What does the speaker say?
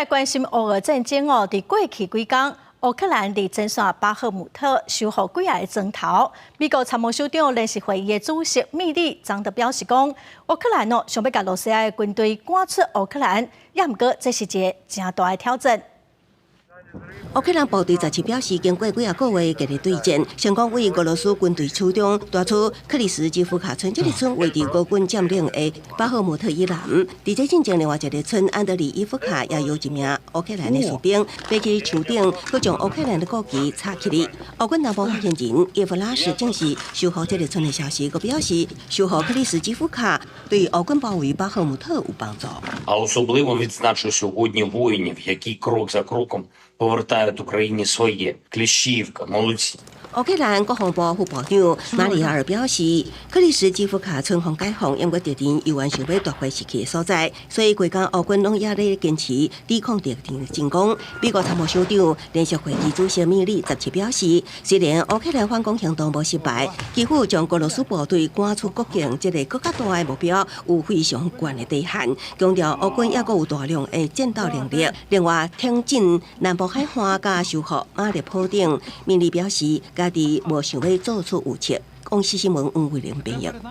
來關心烏俄戰爭哦，佇過去幾工，烏克蘭佇前線巴赫姆特收復幾仔個莊頭。美國參謀首長聯席會議的主席米利昨昏表示講，烏克蘭哦想欲共羅西亞的軍隊趕出烏克蘭，也毋過這是一个誠大的挑戰。烏克蘭部隊十七表示，經過幾仔個月激烈對戰，成功對俄羅斯軍隊手中奪取克里斯基夫卡村，這个村位佇俄軍佔領的巴赫姆特以南。佇這進前另外一个村安德里伊夫卡也有一名烏克蘭的士兵爬去樹頂，閣將烏克蘭的國旗插起來。烏軍南部發言人葉夫拉什證實收復這个村的消息，閣表示收復克里斯基夫卡對烏軍包圍巴赫姆特有幫助。 А особливо відзначу сьогодні воїнів, які крок за кроком повертають Україні своє. Кліщіївка, молодці. 烏克蘭國防部副部長馬里亞爾表示，克里斯基夫卡村予解放，毋過敵人猶原想欲奪回失去的所在，所以規工烏軍攏猶咧堅持抵抗敵人的進攻。美國參謀首長聯席會議主席米利十七表示，雖然烏克蘭反攻行動無失敗，基輔將俄羅斯部隊趕出國境，這个閣較大的目標有非常懸的底線，強調烏軍猶閣有大量的戰鬥能力。另外，挺進南部海岸佮收復馬列普等，米利表示，家己無想欲做出預測。公視新聞黃慧玲編譯。